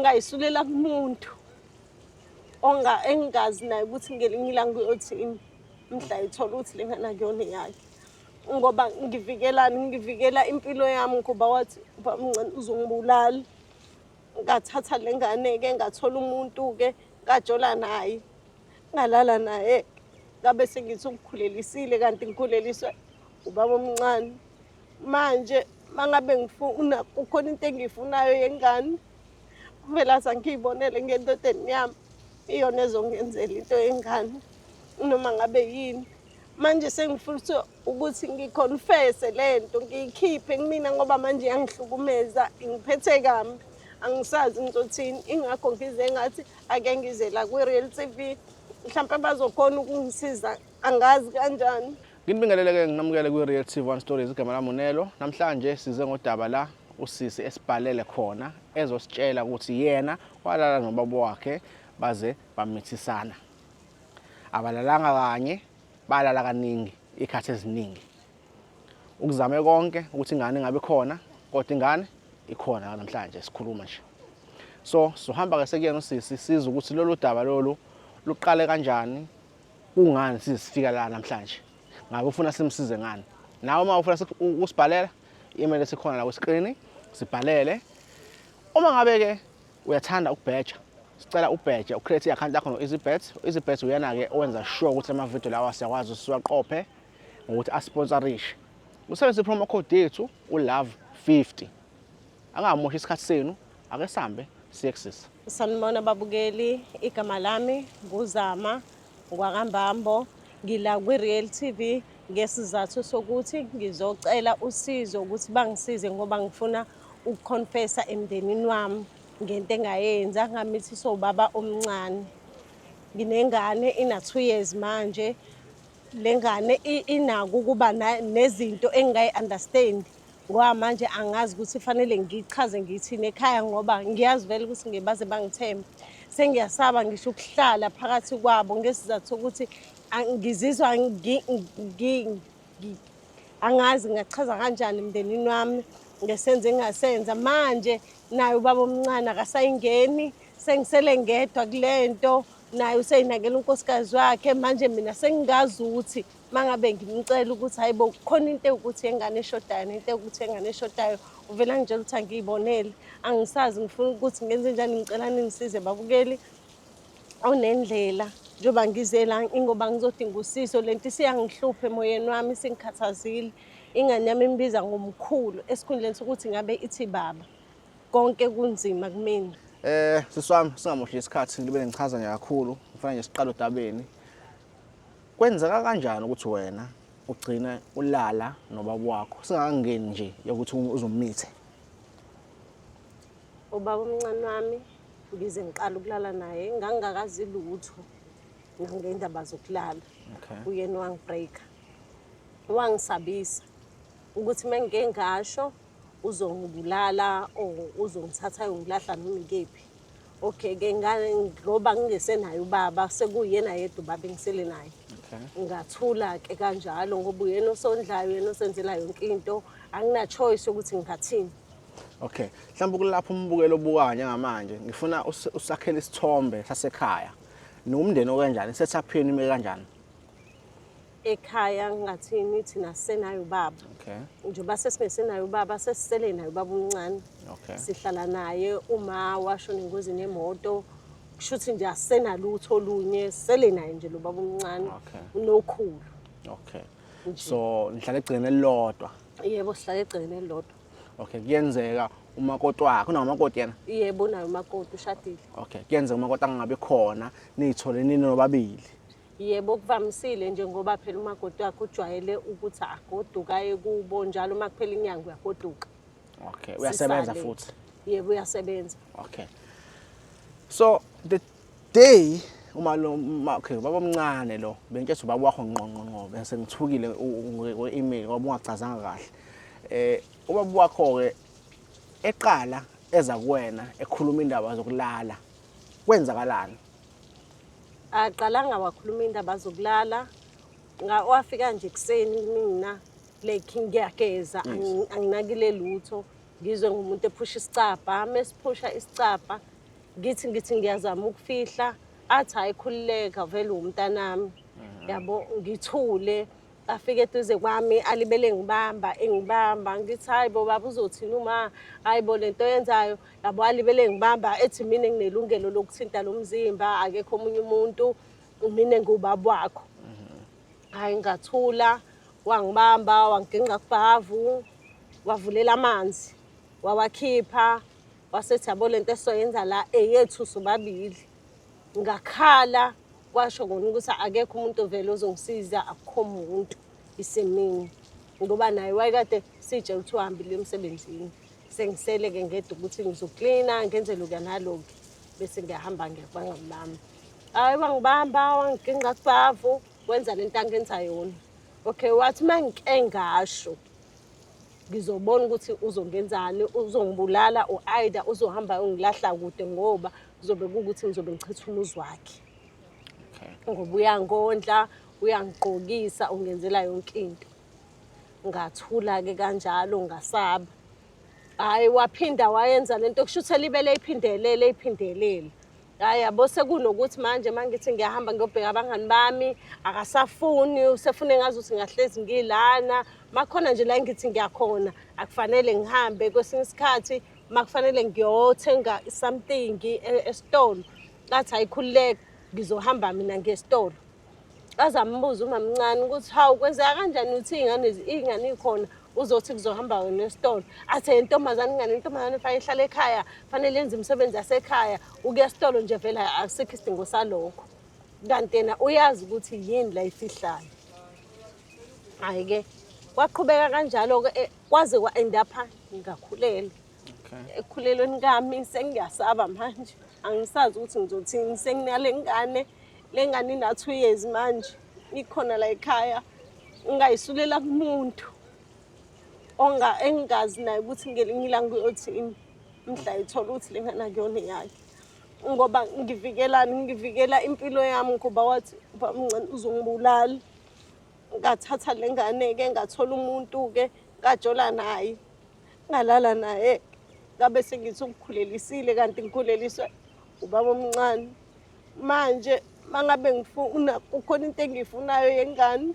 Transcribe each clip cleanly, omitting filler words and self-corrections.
Ngayisulela kumuntu onga engingazi naye ukuthi ngelinye ilanga uyothini mhla ethola ukuthi le ngane akuyona eyakhe. Ngoba ngivikelani? Ngivikela impilo yami ngoba wathi ubabamncane uzongibulala. Ngathatha le ngane-ke, ngathola umuntu-ke, ngajola naye, ngalala naye. Ngabe sengithi ungikhulelisile kanti ngikhuleliswe ubaba omncane. Manje mangabe ngifuna, kukhona into engiyifunayo yengane, uvele athi angiyibonele ngendodeni yami, iyona ezongenzela into yengane noma ngabe yini. Manje sengifuna ukuthi ngiconfesse le nto, ngiyikhiphe kumina ngoba manje iyangihlukumeza, ingiphethe kambi, angisazi ngizothini. Ingakho ngize ngathi ake ngize la kwi-Real TV, mhlampe bazokhona ukungisiza, angazi kanjani. Nginibingelele-ke, nginamukele kwi-Real TV One Stories. Igama lami uNelo. Namhlanje size ngodaba la usisi esibhalele khona ezositshela ukuthi yena walala nobaba wakhe baze bamithisana. Abalalanga kanye, balala kaningi, ikhathi eziningi. Ukuzame konke ukuthi ingane ingabe khona, kodwa ingane ikhona namhlanje sikhuluma nje. So sizohamba ke sekuyena usisi, sizwe ukuthi lolu daba lolu luqale kanjani, kungani size sifika la namhlanje, ngabe ufuna simsize ngani. Nawe uma ufuna ukusibhalela, i-email esikhona la kwiskrini, sibhalele. Uma ngabe-ke uyathanda ukubheja, sicela ubheje, ucreate i-account yakho no-EasyBet. U-EasyBet uyena-ke owenza sure ukuthi amavidiyo lawa siyakwazi ukuthi siwaqophe ngokuthi asponsorishe. Usebenzise i-promo code yethu u-love50. Angamoshi isikhathi senu, ake sihambe siye kusisa. Sanibona babukeli, igama lami nguZama ngwakaMbambo. Ngila kwi-Real TV ngesizathu sokuthi ngizocela usizo ukuthi bangisize ngoba ngifuna ukuconfessa emndenini wami ngento engayenza, ngamithiswa ubaba omncane. Nginengane ina 2 years manje. Le ngane inako ukuba nezinto engingayi-understand ngoba manje angazi ukuthi fanele ngichaze ngithini ekhaya ngoba ngiyazi vele ukuthi ngeke baze bangithembe. Sengiyasaba ngisho ukuhlala phakathi kwabo ngesizathu sokuthi ngizizwa angazi ngingachaza kanjani emndenini wami ngesenze engasenza. Manje naye ubaba omncane akasayingeni, sengisele ngedwa kule nto, naye useyinakela unkosikazi wakhe. Manje mina sengingazi ukuthi uma ngabe ngimcela ukuthi hayi bo, kukhona into ewukuthi yengane eshodayo nento ewukuthi yengane eshodayo, uvele angitshela ukuthi angiyibonele. Angisazi ngifuna ukuthi ngenze njani, ngicela ningisize babukeli onendlela njengoba ngize la, ingoba ngizodinga usizo. Le nto isiyangihlupha emoyeni wami, isingikhathazile. Ingane yami imbiza ngomkhulu esikhundleni sokuthi ngabe ithi baba. Konke kunzima kumina. Sisi wami, singamoshi isikhathi, ngibe ngichaza nje kakhulu, ngifuna nje siqale odabeni. Kwenzeka kanjani ukuthi wena ugcine ulala nobaba wakho singakangeni nje yokuthi uzomithe? Ubaba omncane wami ngize ngiqala ukulala naye ngangingakazi lutho ngendaba zokulala. Uyena wangibreaker, wangisabisa ukuthi uma ngike ngasho uzongibulala or uzongithatha ayongilahla noma ikephi. Okay-ke, ngoba ngingesenaye ubaba, sekuyena yedwa ubaba engisele naye. Ngathula-ke kanjalo ngoba uyena osondlayo, uyena osenzela yonke into, angina-choice yokuthi ngingathini. Okay, mhlawumbe kulapho umbukelo obukayo njengamanje, ngifuna usakhele isithombe sasekhaya. Niwumndeni okanjani? Setup yenu ime kanjani? Ekhaya ngingathini, thina sisenaye ubaba. Njengoba sesingesenaye ubaba, sesisele naye ubaba omncane. Sihlala naye, uma washona engozini yemoto, kusho ukuthi nje asisenalutho olunye, sisele naye nje lo baba omncane. Unokhulu. Nje. So nihlala egcekeni elilodwa? Yebo, sihlala egcekeni elilodwa. Okay, kuyenzeka umakoti wakhe, unawo umakoti yena? Yebo, unaye umakoti, ushadile. Okay, kuyenzeka umakoti angabi khona, niyithole nini nobabili? Yebo, kuvamisile nje ngoba phela umakoti wakhe ujwayele ukuthi agoduka aye kubo njalo uma kuphela inyanga uyagoduka. Okay, uyasebenza Sisale. futhi? Yebo, uyasebenza. Okay. So the day uma lo ma, okay, baba omncane lo, bengitshela ubaba wakho ngqo ngqo ngqo, bese ngithukile nge-email ngoba ungachazanga kahle. Ubaba wakho ke eqala eza kuwena ekhuluma indaba zokulala, kwenzakalani? Aqalanga wakhuluma indaba zokulala, wafika nje ekuseni kumina, like ngiyageza, anginakile lutho, ngizwe ngumuntu ephusha isicabha, mesiphusha isicabha. Ngithi ngiyazama ukufihla, athi hhayi khululeka vele uwumntanami. Yabo, ngithule, afike eduze kwami alibele engibamba engibamba, ngithi hhayi bo baba uzothini uma, hhayi bo le nto oyenzayo, yabo alibele engibamba ethi mina nginelungelo lokuthinta lo mzimba, akekho omunye umuntu, mina ngiwubaba wakho. Hhayi ngathula, wangibamba, wangiginqa kubhavu, wavulela amanzi, wawakhipha, wasethi yabo le nto esizoyenza la eyethu sobabili. Ngakhala, kwasho kona ukuthi akekho umuntu ovele ozongisiza, akukho muntu isemini. Ngoba naye wayekade sitshela ukuthi uhambile emsebenzini. Sengisele-ke ngedwa ukuthi ngizoklina, ngenze lokhuya nalokhu, bese ngiyahamba ngiya kubangani bami. Hhayi wangibamba, wangiginqa kubhavu, wenza lento angenza yona. Okay, wathi uma ngike ngasho, ngizobona ukuthi uzongenzani, uzongibulala or either uzohamba ayongilahla kude ngoba kuzobe kuwukuthi ngizobe ngichitha umuzi wakhe. Ngoba uyangondla, uyangigqokisa, ungenzela yonke into. Ngathula-ke kanjalo ngasaba. Hhayi waphinda wayenza lento kusho ukuthi elibele eyiphindelele eyiphindelele. Hhayi yabo sekunokuthi manje uma ngithi ngiyahamba ngiyobheka abangani bami akasafuni, usefuna engazuthi ngingahlezi ngilana. Makhona nje la engithi ngiyakhona akufanele ngihambe kwesinye isikhathi makufanele ngiyothenga something esitolo athi hhayi khululeka ngizohamba mina ngesitolo. Aze ambuze umamncane ukuthi hawu kwenzeka kanjani uthi iy'ngane iy'ngane ikhona uzothi kuzohamba wena esitolo. Athi intombazane ingane intombazane fanele ihlale ekhaya, fanele yenze imisebenzi yasekhaya, ukuya esitolo nje vele akusikho isidingo salokho. Kanti yena uyazi ukuthi yini la ifihlayo. Hhayi-ke kwaqhubeka kanjalo-ke kwaze kwa-end up-a ngakhulelwa. Ekukhulelweni kami sengiyasaba manje, angisazi ukuthi ngizothini senginale ngane, le ngane ina-2 years manje, ikhona la ekhaya. Ngingayisulela kumuntu engingazi naye ukuthi ngelinye ilanga uyothini mhla ethola ukuthi le ngane akuyona eyakhe. Ngoba ngivikelani? Ngivikela impilo yami ngoba wathi ubabamncane uzongibulala. Ngathatha le ngane-ke ngathola umuntu-ke ngajola naye, ngalala naye. Ngabe sengithi ungikhulelisile kanti ngikhuleliswe ubaba omncane. Manje uma ngabe ngifuna kukhona into engiyifunayo yengane,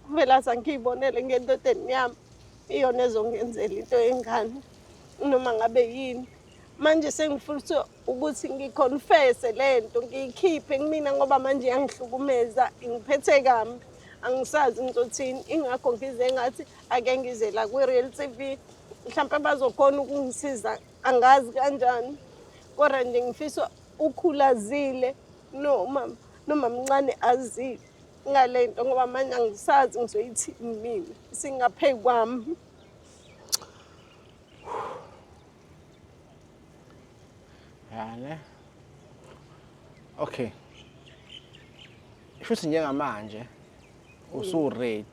kuvele aze angiyibonele ngendodeni yami, iyona ezongenzela into yengane noma ngabe yini. Manje sengifuna ukuthi ngikhonfese le nto ngiyikhiphe kumina ngoba manje iyangihlukumeza, ingiphethe kabi. Angisazi ngizothini, ingakho ngize ngathi ake ngize la kwi-Real TV, mhlampe bazokhona ukungisiza, angazi kanjani. Kodwa nje ngifisa ukhulazile noma nomamncane azile ngale nto ngoba manje angisazi ngizoyithini mina, isingaphezu kwami. Ya ne. Okay. Shuthi njengamanje usu ready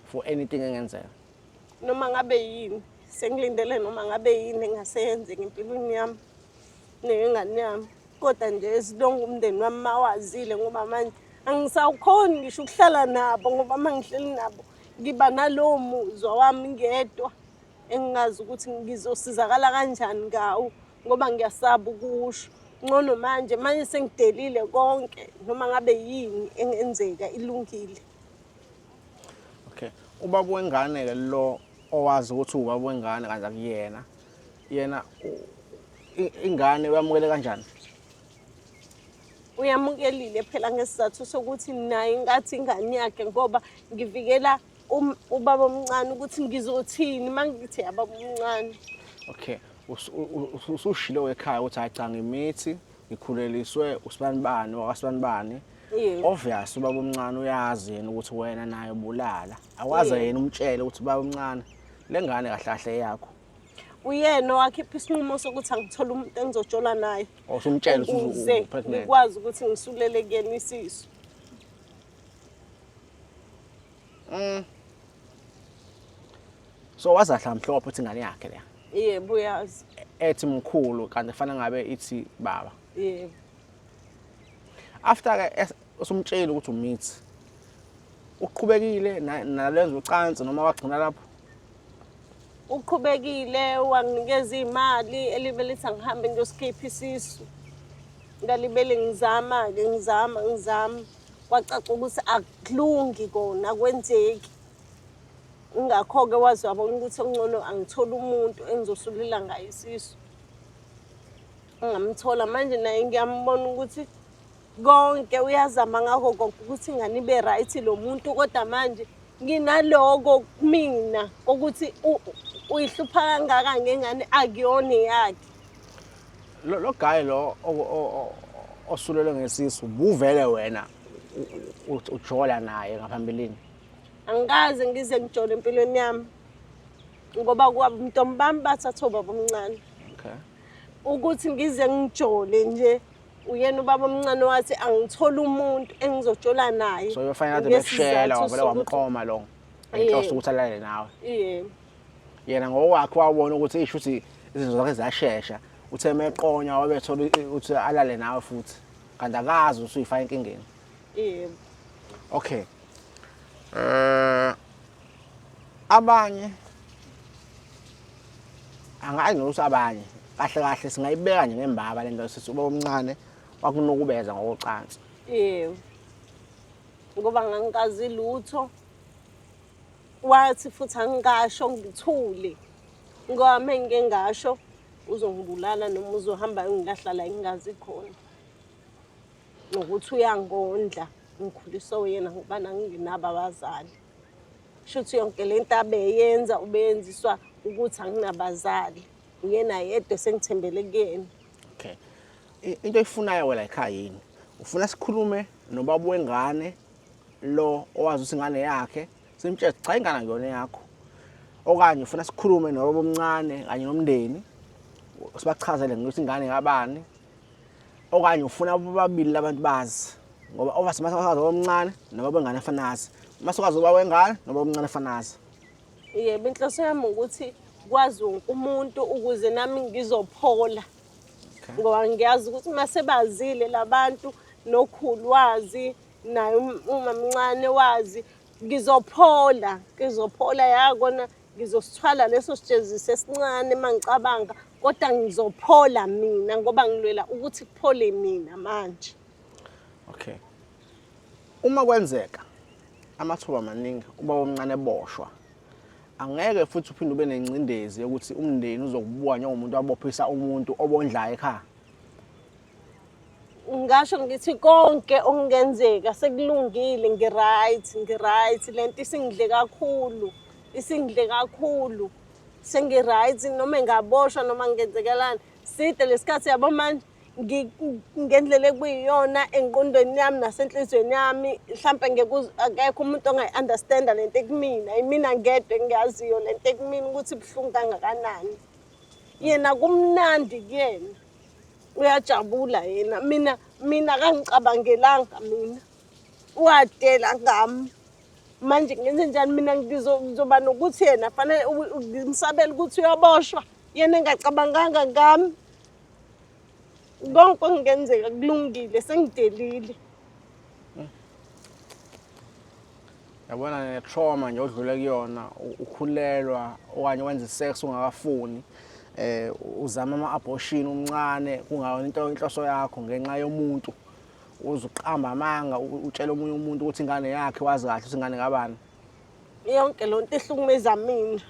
for anything engenzeka. Noma ngabe yini, sengilindele noma ngabe yini engase yenzeke empilweni yami neyengane yami. Kodwa nje esilonga umndeni wami mawazile ngoba manje angisawukhoni ngisho ukuhlala nabo ngoba uma ngihleli nabo ngiba nalowo muzwa wami ngedwa engingazi ukuthi ngizosizakala kanjani ngawo ngoba ngiyasaba ukusho. Ngcono manje manje sengidelile konke noma ngabe yini engenzeka ilungile. Okay. Ubaba wengane-ke lo owazi ukuthi uwubaba wengane kanti akuyena. Yena ingane uyamukele kanjani? Uyamukelile phela ngesizathu sokuthi naye ngathi ingane yakhe ngoba ngivikela ubaba omncane ukuthi ngizothini uma ngithi yababa omncane. Okay. Usushilo ekhaya ukuthi hayi cha ngimithi ngikhuleliswe usibanibani wakasibanibani. Yebo. Obvious ubaba omncane uyazi yena ukuthi wena naye ubulala. Akwaze yena umtshele ukuthi baba omncane le ngane kahle kahle eyakho. Uyena owakhipha isinqumo sokuthi angithole umuntu engizojola naye. Usumtshela ukuthi Ukuze u-pregnant. ngikwazi ukuthi ngisulele kuyena isisu. So wazahla mhlophe ukuthi ingane yakhe leya. Yebo uyazi. Ethi mkhulu kanti kufanele ngabe ithi baba. Yebo. After ke usumtshela ukuthi umithi. Uqhubekile nalenza ucansi noma wagcina lapho? Uqhubekile wanginikeza imali elibe lithi angihambe ngiyosikhipha isisu. Ngalibele ngizama-ke, ngizama, ngizama. Kwacaca ukuthi akulungi kona, akwenzeki. Ingakho-ke waze wabona ukuthi okungcono angithole umuntu engizosulela ngaye isisu. Ngamthola manje naye ngiyambona ukuthi konke uyazama ngakho konke ukuthi ingane ibe right lo muntu, kodwa manje nginaloko kumina kokuthi uyihlupha kangaka ngengane akuyona eyakhe. Lo guy lo osulelwe ngesisu, ubuvele wena ujola naye ngaphambilini? Angikaze ngize ngijole empilweni yami ngoba kwabuntombi bami bathatha ubaba omncane. Ukuthi ngize ngijole nje, uyena ubaba omncane wathi angithole umuntu engizojola naye. So uyofanele kade bekushela, wavele wamqoma lo ngenhloso ukuthi alale nawe. Yebo. Yena ngokwakhe wabona ukuthi isho ukuthi izinto zakhe ziyashesha, uthe meqonya wabethola ukuthi alale nawe futhi, kanti akazi ukuthi uyifaka enkingeni. Yebo. Okay. Abanye angazi nokuthi abanye kahle kahle singayibeka nje ngembaba lento, sithi ubaba omncane wakunukubeza ngokocansi. Yebo. Ngoba ngangikazi lutho. Wathi futhi angingasho, ngithule. Ngoba uma ngike ngasho uzongibulala noma uzohamba ayongilahla la engingazi khona. Nokuthi uyangondla, ngikhuliswe uyena ngoba ngangingenabo abazali. Shuthi yonke le nto abeyenza ubeyenziswa ukuthi anginabazali. Uyena yedwa esengithembele kuyena. Okay. Into oyifunayo wena ekhaya yini? Ufuna sikhulume nobaba wengane lo owazi ukuthi ingane yakhe, simtshele cha ingane akuyona yakho, okanye ufuna sikhulume nobaba omncane kanye nomndeni sibachazele ngokuthi ingane kabani, okanye ufuna bobabili labantu bazi? Ngoba obviously mase wazi omncane nobaba wengane afanazi, mase wazi ubaba wengane nobaba omncane afanazi. Yebo, inhloso yami ukuthi kwazi wonke umuntu ukuze nami ngizophola. Ngoba ngiyazi ukuthi uma sebazile labantu, nokhulu wazi, naye umamncane wazi, ngizophola, ngizophola yakona, ngizosithwala leso sijeziso esincane uma ngicabanga, kodwa ngizophola mina ngoba ngilwela ukuthi kuphole mina manje. Okay. Uma kwenzeka amathuba amaningi ubaba omncane eboshwa, angeke futhi uphinde ube nengcindezi yokuthi umndeni uzokubuka njengomuntu wabophisa umuntu obondlayo ekhaya. Ngingasho ngithi konke okungenzeka sekulungile, ngi-right, ngi-right. Le nto isingidle kakhulu, isingidle kakhulu. Sengi-right noma engaboshwa noma kungenzekalani. Side lesikhathi yabo manje ngendlela ekuyiyona engqondweni yami nasenhliziyweni yami, mhlampe akekho umuntu ongayi-understand-a le nto ekumina. Yimina ngedwa engiyaziyo le nto ekumina ukuthi ibuhlungu kangakanani. Yena kumnandi kuyena, uyajabula yena. Mina akangicabangelanga mina, wadela ngami. Manje ngenze njani mina? Ngizoba nokuthi yena fanele ngimsabele ukuthi uyoboshwa, yena engacabanganga ngami. Konke okungenzeka kulungile, sengidelile. Yabona ne-trauma nje odlule kuyona, ukhulelwa okanye wenza i-sex ungakafuni, uzama ama-abortion umncane kungayona into inhloso yakho, ngenxa yomuntu uzuqamba amanga, utshela omunye umuntu ukuthi ingane yakhe, wazi kahle ukuthi ingane kabani. Yonke lo nto ihlukumeza mina,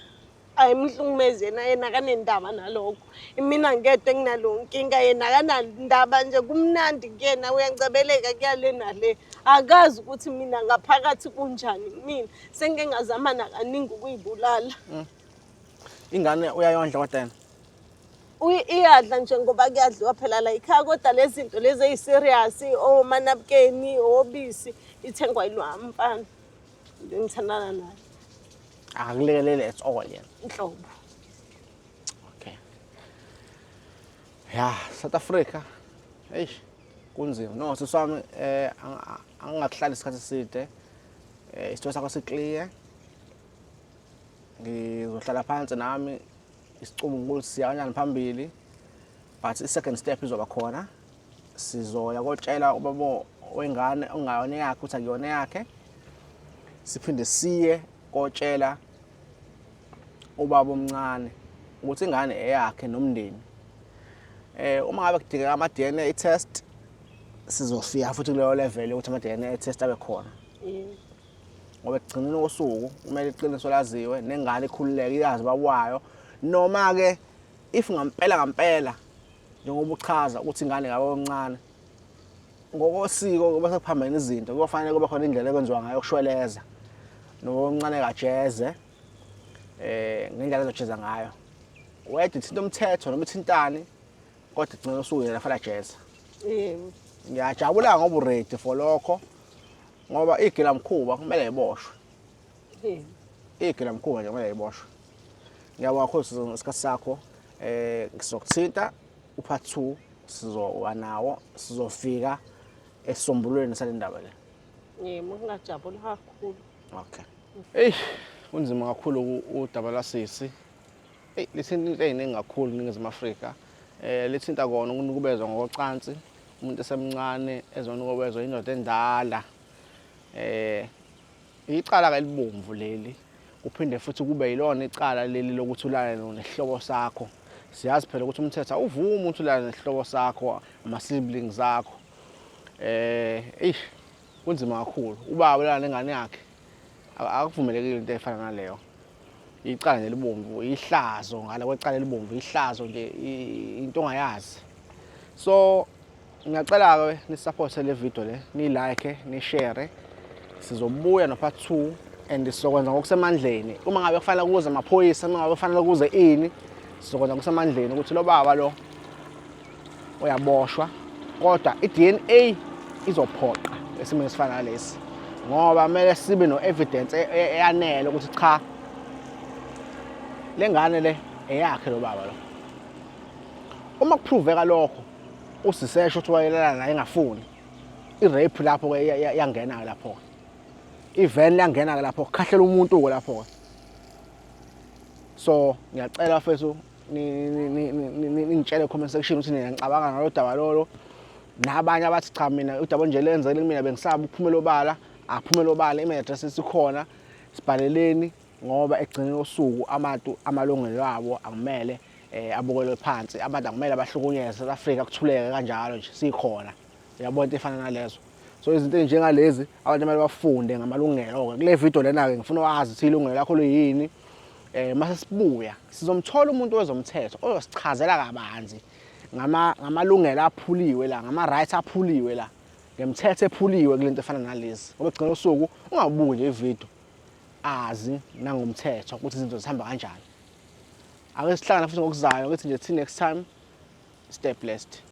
ayimhlukumezi yena, yena akanendaba nalokho. Imina ngedwa enginalo nkinga, yena akanandaba nje, kumnandi kuyena, uyangcebeleka kuya le nale. Akazi ukuthi mina ngaphakathi kunjani kumina. Sengike ngazama nakaningi ukuyibulala. Ingane uyayondla kodwa yena? Iyadla nje ngoba kuyadliwa phela la ekhaya, kodwa lezi zinto lezi eyi-serious, omanabukeni, obisi, ithengwa yilwa mfana engithandana naye. Akakulekeleli at all yena? Nhlobo. Okay. Ya, South Africa. Eish, kunzima. No, sisi wami, angingakuhlali isikhathi eside. Isitho sakho si-clear. Ngizohlala phansi nami isicubungule ukuthi siya kanjani phambili. But i-second step izoba khona. Sizoya kotshela ubaba wengane ongayona yakhe ukuthi akuyona yakhe. Siphinde siye kotshela ubaba omncane ukuthi ingane eyakhe nomndeni. Uma ngabe kudingeka ama DNA test, Sizofika futhi kuleyo level yokuthi ama-DNA test abe khona. Ngoba ekugcineni kosuku kumele iqiniso laziwe, nengane ikhululeke, iyazi ubaba wayo. Noma-ke if ngampela ngampela njengoba uchaza ukuthi ingane ngaba omncane, ngokosiko kuba sekuphambene izinto, kuyofanele kube khona indlela ekwenziwa ngayo ukushweleza, noma omncane kajeze ngendlela ezojeza ngayo. Whether ithinta umthetho noma ithintani, kodwa ekugcineni kosuku yena fanele ajeze. Yebo. Ngiyajabula ngoba u-ready for lokho, ngoba igilamkhuba kumele iboshwe. Yebo. Igilamkhuba nje kumele iboshwe. Ngiyabonga kakhulu ngesikhathi sakho. Ngizokuthinta u-part 2, sizoba nawo, sizofika esisombululweni sale ndaba le. Yebo, ngingajabula kakhulu. Okay. Eyi, kunzima kakhulu udaba lwasisi. Eyi, lithinta into ey'ningi kakhulu eNingizimu Afrika. Lithinta kona ukunukubezwa ngokocansi, umuntu esemncane ezonukubezwa indoda endala. Icala-ke elibomvu leli, kuphinde futhi kube yilona icala leli lokuthi ulale nesihlobo sakho. Siyazi phela ukuthi umthetho awuvumi ukuthi ulale nesihlobo sakho, ama-siblings akho. Eyi, kunzima kakhulu. Ubaba ulala nengane yakhe, akuvumelekile into efana naleyo. Icala nje elibomvu, ihlazo ngale kwecala elibomvu, ihlazo nje, into ongayazi. So ngiyacela-ke ni-supporte le video le, ni-like, ni-share. Sizobuya no part 2 and sizokwenza ngokusemandleni. Uma ngabe kufanele kuze amaphoyisa, uma ngabe kufanele kuze ini, sizokwenza ngokusemandleni ukuthi lo baba lo uyaboshwa, kodwa i-DNA izophoqa esimweni esifana nalesi, ngoba kumele sibe no-evidence eyanele ukuthi cha, le ngane le eyakhe lo baba lo. Uma kuproveka lokho, usisesho ukuthi wayelala naye engafuni, i-rape lapho-ke iyangena-ke lapho-ke, i-van liyangena-ke lapho, kukhahlela umuntu-ke lapho-ke. So ngiyacela bafethu ningitshele comment section ukuthi nina ngicabanga ngalo daba lolo, nabanye abathi cha mina udaba nje lenzekile kumina bengisaba ukuphumela obala, aphumele obala, email address isikhona, sibhaleleni, ngoba ekugcineni kosuku abantu amalungelo abo akumele abukelwe phansi, abantu akumele bahlukunyezwe. South Africa kuthuleke kanjalo nje, sikhona, uyabona into efana nalezo. So izinto ezinjengalezi abantu kumele bafunde ngamalungelo-ke. Kule video lena-ke ngifuna wazi ukuthi ilungelo lakho liyini. Mase sibuya sizomthola umuntu wezomthetho ozosichazela kabanzi ngamalungelo aphuliwe la, ngama-rights aphuliwe la, ngemithetho ephuliwe kule nto efana nalezi. Ngoba ekugcineni kosuku ungabuki nje ividiyo, azi nangomthetho ukuthi izinto zihamba kanjani. Ake sihlangane futhi ngokuzayo, ngithi nje till next time, stay blessed.